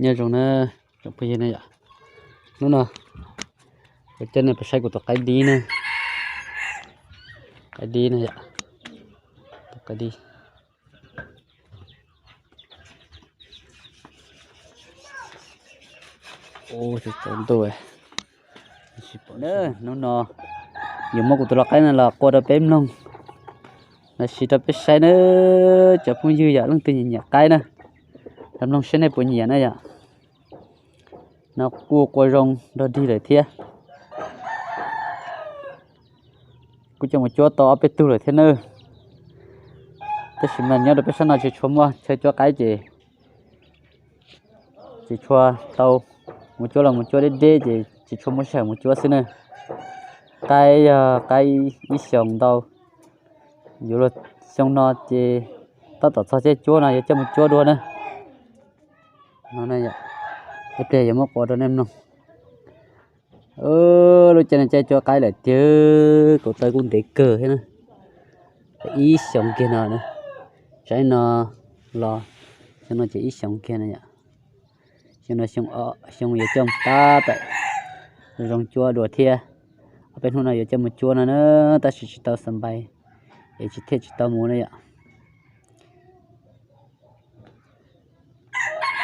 Nyob zoo na, tsoom phooj ywg na yom. Hnub no kuv coj nej pais saib kuv tus qaib dib na. Qaib dib na yom. Tus qaib dib. Ua tsaus ntuj. Hnub no yuav muab kuv tus lau qaib no los qua rau peb mloog, los sis rau peb saib na, cov phooj ywg yom, leej twg nyiam nyiam qaib na, los mloog saib nej puas nyiam na yom. No kuj qua zoo nrog dig lawm thiab. Kuj coj mus cuab tau ob peb tug lawm thiab na. Tab sis mas nyob rau peb sab no tsis tshua muaj chaw cuab qaib ces tsis tshua tau mus cuab los mus cuab deb deb ces tsis tshua muaj sij hawm mus cuab xwb na. Qaib yog qaib ib xyoos ntau, yuav luag xyoo no ces tab tom txog caij cuab no yuav coj mus cuab dua na. Ib pliag yuav muab qua rau nej mloog. Lub caij no caij cuab qaib lawm tiag, kaum tawv kuj ntev kawg thiab na. Ib xyoos kiag no, saib no los, xyoo no ces ib xyoos kiag no yom. Xyoo no xyoo yuav coj tab tom zoo cuab dua thiab. Ob peb hnub no yuav coj mus cuab no na, tab sis tsis tau xa npais es tsis thiaj tsis tau mus na yom.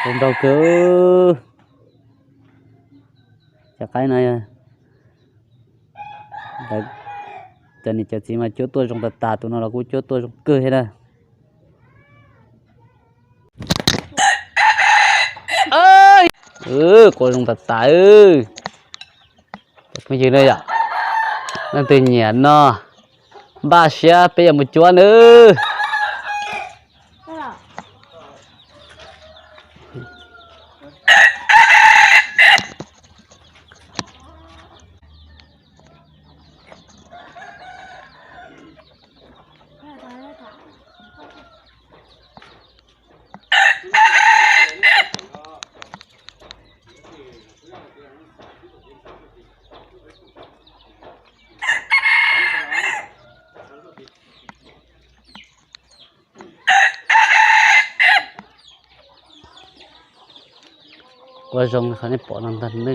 Zoo nraug kawg. Cov qaib no, cov niam cov txiv mas cuab tuaj zoo tas tas, tus no los kuj cuab tuaj zoo kawg thiab na. Qua zoo tas tas. Cov phooj ywg na yom, leej twg nyiam no, npaj siab peb yuav mus cuab nawb. Qua zoo qhov nej pom no ntag ne.